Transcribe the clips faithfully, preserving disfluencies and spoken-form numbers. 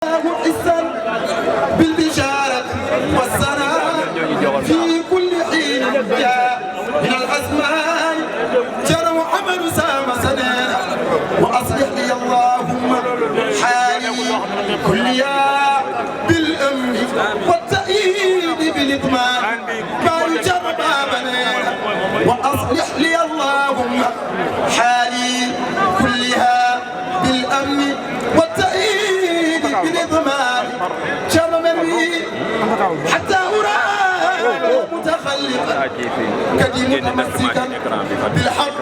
حسا بالبشارة والسناء في كل حين جاء من الأزمان. جرى محمد سام سنة وأصلح لي اللهم حالي كلها بالأمن والتأييد بالإطمان. ما يجرى بابنا وأصلح لي اللهم حالي كلها بالأمن والتأييد بالإضمار. شر من لي حتى أرى متخلقا كدي متمسكا بالحق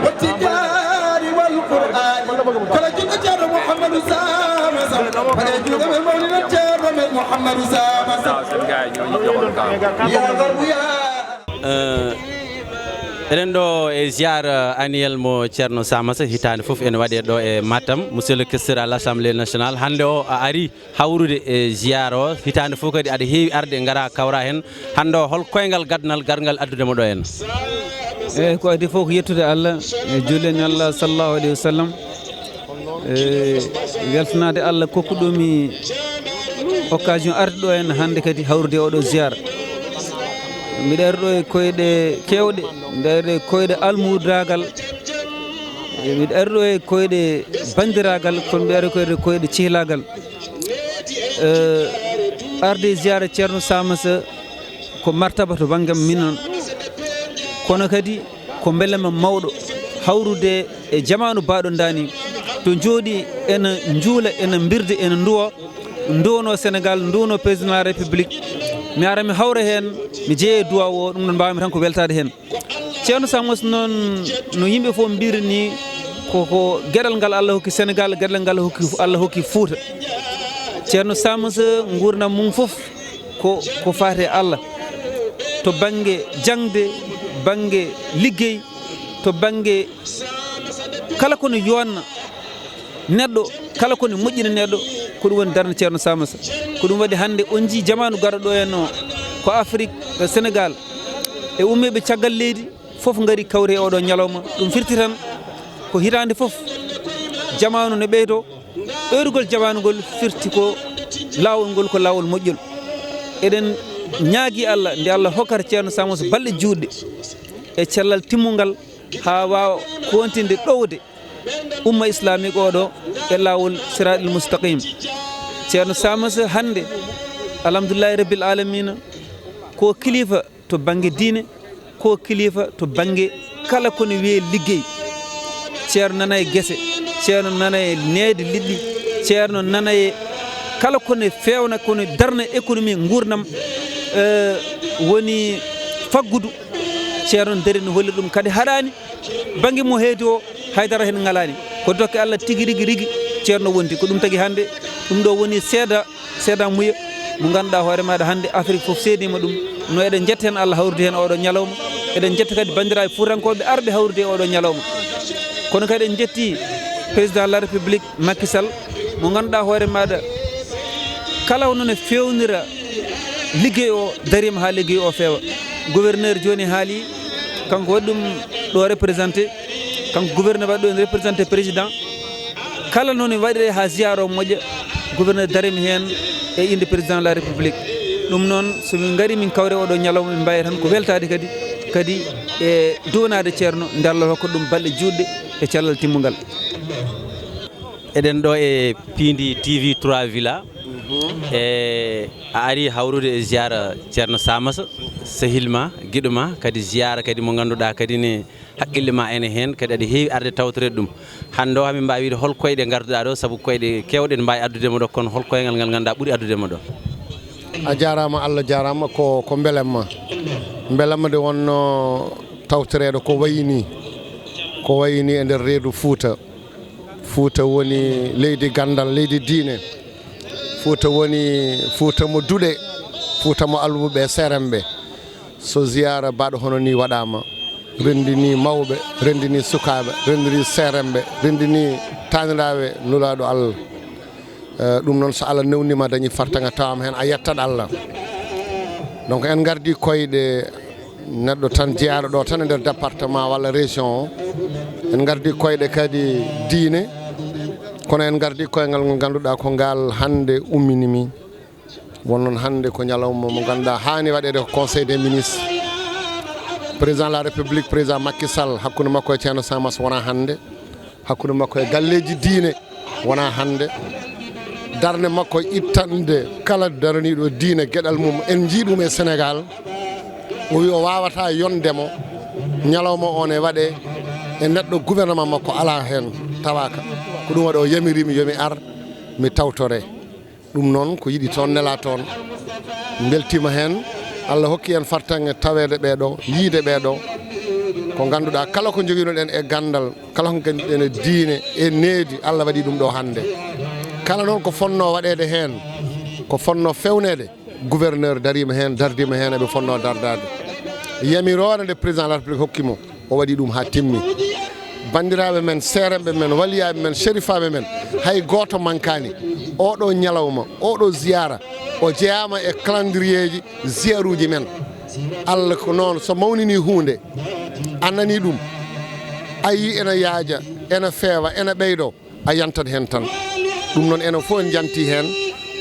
والتجار والقرآن. فلا جد جار محمد سامسا، فلا جد من مولد جار من محمد سامسا. يا غرب يا Eɗen ɗo e ziar annuel mo Ceerno Samassa, hitaande fof ene waɗee ɗo e Matam. Monsieur le questeur à l'Assemblée nationale, hannde o a ari hawrude e ziar o, hitaande fof kadi aɗa heewi arde ngara kawra heen. Hannde o hol koyngal gadanal garngal addude mo ɗo heen? Eeyi, ko adii fof ko yettude Allah e julle Nelaɗo sallallahu alayhi wa sallam. E weltanaade Allah kokkuɗo mi occasion arde ɗo heen hannde kadi hawrude e oɗo ziar. Mbiɗa ari ɗo e koyɗe keewɗe, mbiɗa ari ɗo e koyɗe almuudaagal, mbiɗa ari ɗo e koyɗe banndiraagal, kono mbiɗa ari koyɗe koyɗe cihlaagal. E arde ziara Ceerno Samassa ko martaba to banngam minon, kono kadi ko mbelema mawɗo hawrude e jamaanu baaɗo ndaani, to njooɗi ena njuula, ena mbirda, ena nduwa, nduwano Senegal, nduwano président de la République. Mi ara mi hawra heen, mi jeeya e duwaaw o, ɗum ɗon mbaawmi tan ko weltaade heen. Ceerno Samassa noon, no yimɓe fof mbiri ni, ko ko geɗal ngal Allah hokki Senegal, geɗal ngal hokki Allah hokki Fuuta. Ceerno Samassa nguurndam mum fof ko ko faati e Allah, to bannge jaŋde, bannge liggey, to bannge kala ko no yonna neɗɗo, kala ko no moƴƴina neɗɗo, ko ɗum woni darnde Ceerno Samassa. Ko ɗum waɗi hannde on njii jamaanu garɗo ɗo heen o, ko Afrik, e Senegal, e ummeeɓe caggal leydi fof ngari kawri e oɗo ñalawma. Ɗum firti tan ko hitaande fof jamaanu no ɓeydo, ɓeydugol jamaanu ngol firti ko laawol ngol ko laawol moƴƴol. Eɗen ñaagi Allah nde Allah hokkata Ceerno Samassa balɗe juutɗe e cellal timmungal haa waawa kontinde ɗowde umma islamique oɗo e laawol siraɗil mustaqim. Ceerno Samassa hannde, alhamdulillahi rabbil alamina, ko kilifa to bannge diine, ko kilifa to bannge kala ko ne wiyee liggey. Ceerno nana e gese, Ceerno nana e neede liɗɗi, Ceerno nana e kala ko ne feewna, ko ne darna économie, nguurndam, e woni faggudu. Ceerno dari no hollira ɗum kadi haɗaani bannge mo heedi o, haydara heen ŋalaani. Ko dokke Allah tigi rigi rigi Ceerno wonti. Ko ɗum tagi hannde ɗum ɗo woni seeda seedamuya mo ngannduɗaa hoore maaɗa hannde Afrik fof seediima ɗum. No eɗen njetta heen Allah hawrude heen oɗo ñalawma. Eɗen njetta kadi banndiraaɓe fuutankooɓe arɓe hawrude e oɗo ñalawma. Kono kadi en njetti président de la république Macky Sall mo ngannduɗaa hoore maaɗa kala hono ne feewnira liggey o dariima haa liggey o feewa. Gouverneur jooni haali, kanko waɗi ɗum ɗo représenté, kanko gouverneur waɗi ɗo en représenté président. Kala noon e waɗiree haa ziyaara o moƴƴa, gouverneur darimi heen e innde président de la république. Ɗum noon so min ngarii min kawre oɗo ñalawma min mbaawi tan ko weltaade kadi, kadi e duwanaade ceerno nde Allah hokka ɗum balɗe juutɗe e cellal timmungal. Eɗen ɗo e piindi T V trois Villa. E a ari hawrude e ziyaara ceerno Samassa, sehil ma, giɗo ma, kadi ziyaara kadi mo ngannduɗaa kadi ne haqqille ma ene heen, kadi aɗa heewi arde tawtoreede ɗum. Hannde o hamin mbaawi wiide hol koyɗe ngarduɗaa ɗo, sabu koyɗe keewɗe ne mbaawi addude mo ɗo, kono hol koyngal ngal ngannduɗaa ɓuri addude mo ɗo? A jaaraama, Allah jaaraama. Ko ko mbelamma. Mbelamma nde wonno tawtoreede ko wayi nii, ko wayi nii e nder reedu Fuuta. Fuuta woni leydi ganndal, leydi diine. Fuuta woni Fuuta mo duɗe, Fuuta mo alwuɓe e seeremɓe. So ziyaara baɗo hono nii waɗaama, renndini mawɓe, renndini sukaaɓe, renndini seeremɓe, renndini taaniraaɓe Nulaaɗo Allah. Eh, ɗum noon so Allah newniima dañi fartaŋŋe tawaama heen, a yettat Allah. Donc en ngardii koyɗe neɗɗo tan jeyaaɗo ɗo tan e nder département walla région o. En ngardii koyɗe kadi diine, Kono en ngardi koyngal ngol ngannduɗaa ko ngal hannde ummini mi. Won noon hannde ko ñalawma mo ngannduɗaa haani waɗeede ko Conseil des ministres. Président de la République, président Macky Sall, hakkunde makko e Ceerno Samas wonaa hannde. Hakkunde makko e galleeji diine wonaa hannde. Darnde makko ittande kala daraniiɗo diine geɗal mum. En njii ɗum e Sénégal. O wi o waawataa yonde mo ñalawma o ne waɗe e neɗɗo gouvernement makko alaa heen tawaaka. Ko ɗum waɗi o yamiri mi yo mi ar mi tawtore. Ɗum noon ko yiɗi toon nela toon. Mbeltiima heen. Allah hokki en fartaŋŋe taweede ɓee ɗo, yiyde ɓee ɗo. Ko ngannduɗaa kala ko njogiino-ɗen e ganndal, kala ko nganndi-ɗen e diine, e needi, Allah waɗi ɗum ɗo hannde. Kala noon ko fonnoo waɗeede heen, ko fonnoo fewneede, gouverneur dariima heen, dardiima heen, eɓe fonnoo dardaade. Yamiroore nde président de la République hokki mo, o waɗi ɗum haa timmi. Banndiraaɓe men, seeremɓe men, waliyaaɓe men, sherifaaɓe men, hay gooto mankaani. Oɗo ñalawma, oɗo ziyaara, o jeyaama e calendrieeji ziyaruuji men. Allah ko noon, so mawnini huunde, a nani ɗum, a yii ena yaaja, ena feewa, ena ɓeydo, a yantat heen tan. Ɗum noon, enen fof en njanti heen,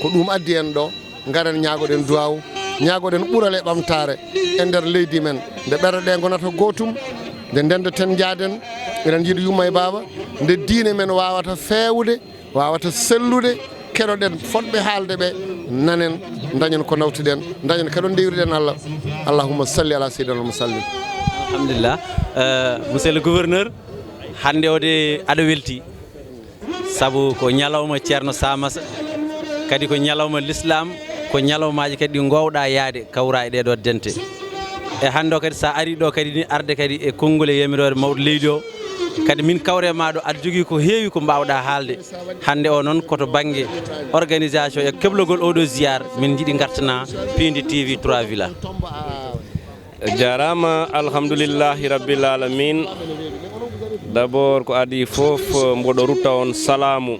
ko ɗum addi en ɗo. Ngaren ñaagoɗen duwaaw, ñaagoɗen ɓural e ɓamtaare e nder leydi men. Nde ɓerɗe ɗe ngonata gootum, nde ndendeten njaaden, eɗen njiɗi yumma e baaba, nde diine men waawata feewde, waawata sellude, keɗoɗen fotɓe haalde ɓe, nanen, dañen ko nawtuɗen, dañen keɗon ndewriɗen Allah. Allahumma salli ala sayyidina wa sallim. Alhamdulillah. Euh, monsieur le gouverneur, hannde o de aɗa welti. Sabu ko ñalawma Ceerno Samasa, kadi ko ñalawma l'islam, ko ñalawmaaji kadi ɗi ngoowɗaa yaade kawra e ɗee ɗoo dente. E hannde o kadi, so a arii ɗo kadi ni, arde kadi e konngol e yamiroore mawɗo leydi o, kadi min kawre ma ɗo, aɗa jogii ko heewi ko mbaawɗaa haalde. Hannde o noon ko to bannge organisation e keblogol oo ɗoo ziyaar, min njiɗi ngartana Piindi T V trois Villa. Jaaraama, alhamdulillahi rabbil alamin. D'abord, ko adii fof, mboɗo rutta on salaamu.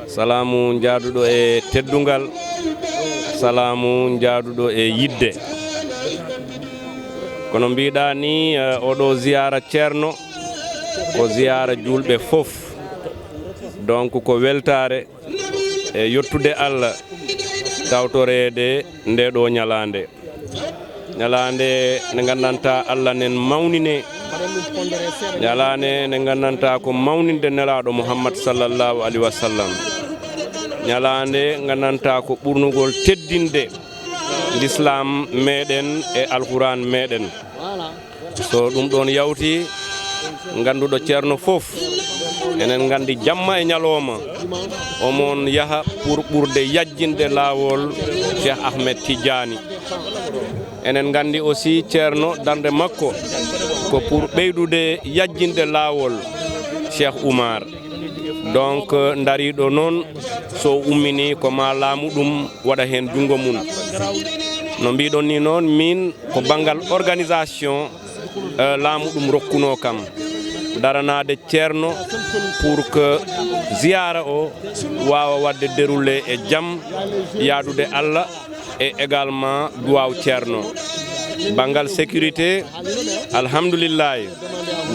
Salaamu jaaduɗo e teddungal, salaamu jaaduɗo e yidde. Kono mbiɗa ni, eh, oɗo ziyaara Ceerno, ko ziyaara juulɓe fof. Donc, ko weltaare e yettude Allah tawtoreede nde ɗo ñalaande. Ñalaande nde nganndantaa Allah nen mawnine. Ñalaande nde nganndantaa ko mawninde Nelaaɗo Muhammad sallallahu alaihi wa sallam. Ñalaande nganndantaa ko ɓurnugol teddinde Lislaam meɗen e Alquraan meɗen. So ɗum ɗoon yawti, ngannduɗo Ceerno fof, enen nganndi jamma e ñalooma, omon yaha pour ɓurde yajjinde laawol Cheikh Ahmed Tidiane. Enen nganndi aussi Ceerno darnde makko ko pour ɓeydude yajjinde laawol Cheikh Oumar. Donc, ndariiɗo noon, so ummini ko ma laamu ɗum waɗa heen junngo mum. No mbiɗon ni noon, min ko banngal organisation, eh, laamu ɗum rokkunoo kam. Daranaade Ceerno pour que ziyaara o waawa waɗde déroulé e jam, yaadude Allah, e également duwaaw Ceerno. Banngal sécurité, alhamdulillahi,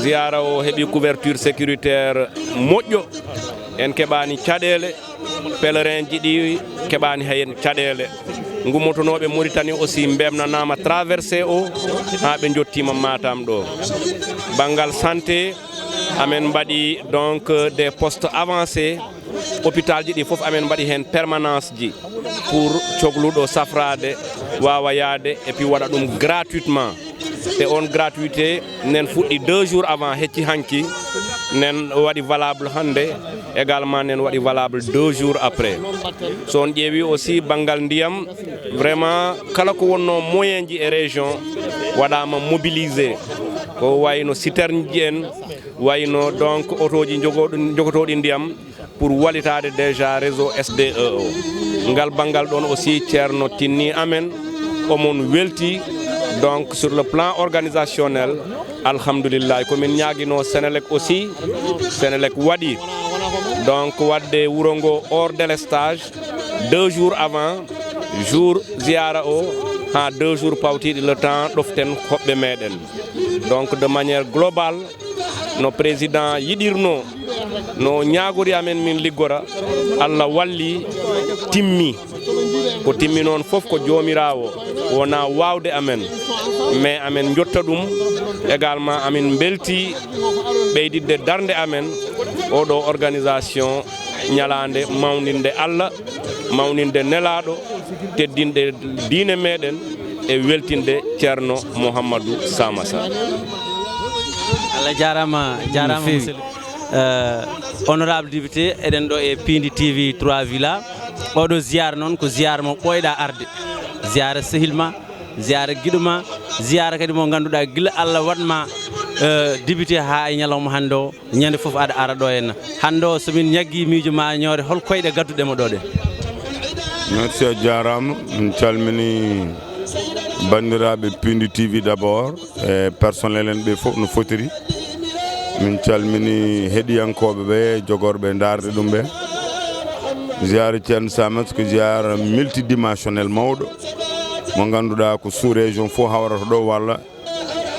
ziyaara o heɓi couverture sécuritaire moƴƴo. En keɓaani caɗeele, pèlerin ji ɗi keɓaani heen caɗeele. Ngummotonooɓe Mauritanie aussi mbemnanaama traversé o haa ɓe njottiima Matam ɗo. Banngal santé, amen mbaɗi donc des postes avancés. Hôpital ji ɗi fof amen mbaɗi heen permanence ji pour cogluɗo safraade waawa yaade et puis waɗa ɗum gratuitement. Te on gratuité nen fuɗɗi deux jours avant hecci hanki, nen waɗi valable hannde, également nen waɗi valable deux jours après. So on ƴeewi aussi banngal ndiyam, vraiment kala ko wonno moyen ji e région waɗaama mobilisé, ko wayno citerne ji en, wayno donc otooji jogoɗo-, jogotooɗi ndiyam pour wallitaade déjà réseau S D E o. Ngal banngal ɗoon aussi Ceerno tinni amen, omon welti. Donc sur le plan organisationnel, alhamdulillah, ko min ñaaginoo Senelec aussi, Senelec waɗi. Donc waɗde wuro ngo hors délestage deux jours avant jour ziyaara o, haa deux jours pawtiiɗi le temps ɗoften hoɓɓe meɗen. Donc de manière globale, no président yiɗirno No o ñaagori amen min liggora, Allah walli, timmi. Ko timmi noon fof ko Joomiraawo, wonaa waawde amen. Mais amen njotta ɗum également, amin mbelti ɓeyditde darnde amen, oɗo organisation ñalaande mawninde Allah, mawninde nelaaɗo, teddinde diine meɗen e weltinde Ceerno Mouhamadou Samassa. Allah jaaraama, jaaraama. Monsieur le, euh, honorable député, eɗen ɗo e Piindi T V trois Villa. Oɗo ziyaara noon ko ziyaara mo ɓooyɗa arde. Ziyaara sehil ma, ziyaara giɗo ma, ziyaara kadi mo ngannduɗaa gila Allah waɗ ma, euh, député haa e ñalawma hannde o, ñande fof aɗa ara ɗo henna. Hannde o, so min ñaggi miijo ma ñoore, hol koyɗe gadduɗe mo ɗo ɗe? Merci, a jaaraama. Min calmini banndiraaɓe Piindi T V d'abord, e personnel en ɓe fof no fotiri. Min calmini heɗiyankooɓe ɓe, jogorɓe ndaarde ɗum ɓe. Ziyaara Ceerno Samassa ko ziyaara multidimensionnel mawɗo, mo ngannduɗaa ko sous-région fof hawrata ɗo, walla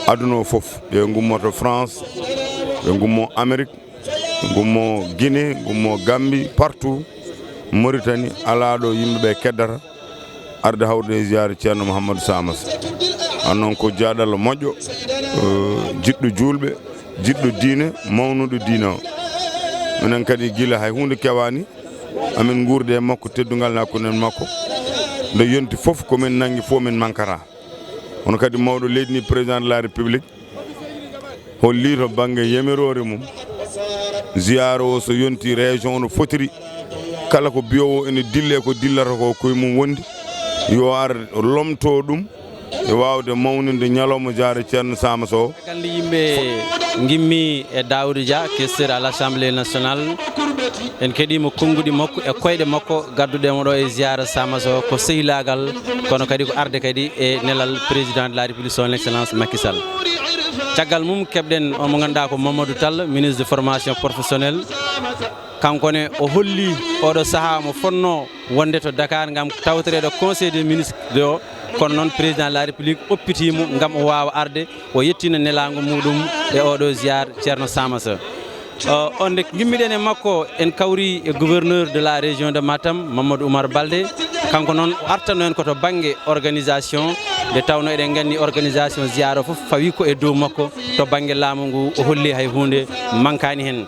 aduna o fof. Ɓe ngummoto France, ɓe ngummo Amérique, ɓe ngummo Guinée, ngummo Gambie, partout, Mauritanie, alaa ɗo yimɓe ɓe keddata arde hawrude e ziyaara Ceerno Mouhamadou Samassa. An noon ko jaaɗal moƴƴo, eh, jiɗɗo juulɓe, jiɗɗo diine, mawnuɗo diine o. Minen kadi gila hay huunde kewaani, amin nguurdi e makko, teddungal hakkunde en makko. Nde yonti fof ko min nanngi fof min mankata. Kono kadi mawɗo leydi ndi, président de la république, holli to bannge yamiroore mum, ziyaara o so yonti région no fotiri, kala ko biyoowo ene dille ko dillata ko koye mum wondi, yo ar lomto ɗum e waawde mawninde ñalawma ziyaara Ceerno Samassa o. Caggal nde yimɓe ngimmi e Daouda Dia, questeur à l'Assemblée nationale, en keɗiima konnguɗi makko e koyɗe makko gadduɗe mo ɗo e ziyaara Samassa o, ko sehilaagal, kono kadi ko arde kadi e nelal président de la République, son excellence Macky Sall. Caggal mum keɓɗen on mo ngannduɗaa ko Mamadou Tall, ministre de formation professionnelle. Kanko ne o holli oɗo sahaa mo fotnoo wonde to Dakar ngam tawtoreede conseil des ministres o, kono noon président de la république oppitii mo ngam o waawa arde, o yettina nelaango muɗum e oɗo ziyaar Ceerno Samassa. O, on nde ngimmiɗen e makko, en kawri e gouverneur de la région de Matam, Mamadou Oumar Baldé. Kanko noon o artano en ko to bannge organisation, nde tawno eɗen nganndi organisation ziyaara o fof fawi ko e dow makko. To bannge laamu ngu o holli hay huunde mankaani heen.